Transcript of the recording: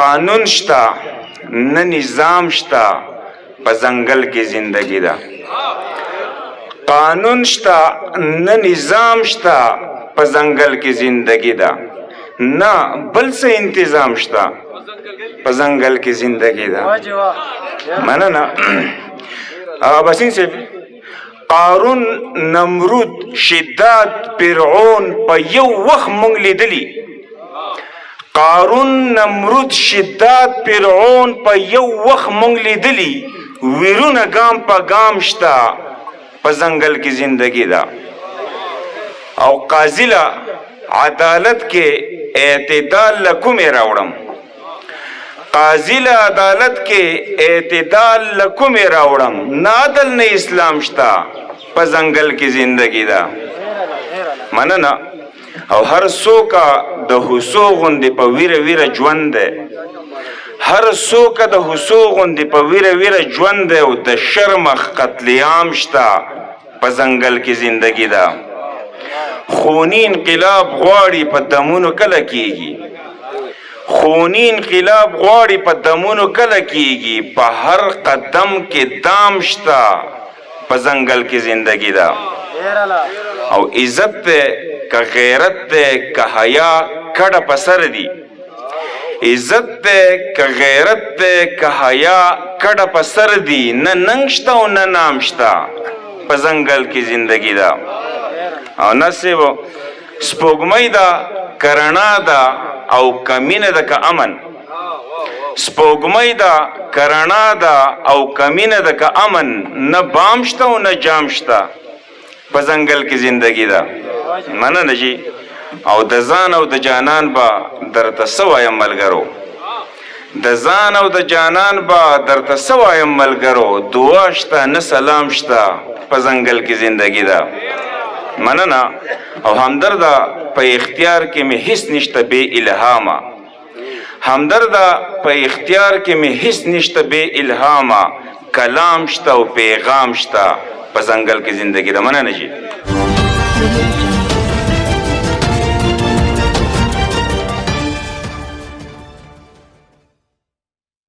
قانون شته، نه نظام شته، په ځنګل کې زندگی ده. قانون شته، نه نظام شته، په ځنګل کې زندگی ده. نه بل څه انتظام شته، په ځنګل کې زندگی ده. مننه بسین صاحب. قارون، نمرود، شداد، فرعون په یو وخت مونږ لیدلی. قارون، نمرود، شداد، فرعون په یو وخت مونږ لیدلی. ویرونه ګام په ګام شته، په ځنګل کې زندگی ده. او قاضي له عدالت کې اعتدال له کومې راوړم؟ قاضي له عدالت کې اعتدال له کومې راوړم؟ نه عدل، نه اسلام شته، په ځنګل کې زندگی ده. مننه. او هر څوک د هوسو غوندې په ویره ویره ژوند دی. هر څوک د هوسو غوندې په ویره ویره ژوند دی، او د شرم قتل عام شته، په ځنګل کې زندگی ده. خونی انقلاب غواړي، په دمونو کله کیږي؟ خونی انقلاب غواړي، په دمونو کله کیږي؟ په هر قدم کې دام شته، په ځنګل کې زندگی ده. او عزت ده که غیرت ده که حیا، کډه په سر دي. عزت ده که غیرت ده که حیا، کډه په سر دي. نه ننګ شته او نه نام شته، په ځنګل کې زندگی ده. او نصیب، سپوږمۍ ده که رڼا ده او که مینه ده که امن؟ سپوږمۍ ده که رڼا ده او که مینه ده که امن؟ نه بام شته او نه جام شته، په ځنګل کې زندگی ده. مننه جی. او د ځان او د جانان به درته څه وایم ملګرو؟ د ځان او د جانان به درته څه وایم ملګرو؟ دعا شته، نه سلام شته، په ځنګل کې زندگی ده. مننه. او همدرده، په اختیار کې مې هیڅ نشته بې الهامه. همدرده، په اختیار کې مې هیڅ نشته بې الهامه. کلام شته او پیغام شته، په ځنګل کې زندگی ده. مننه جی.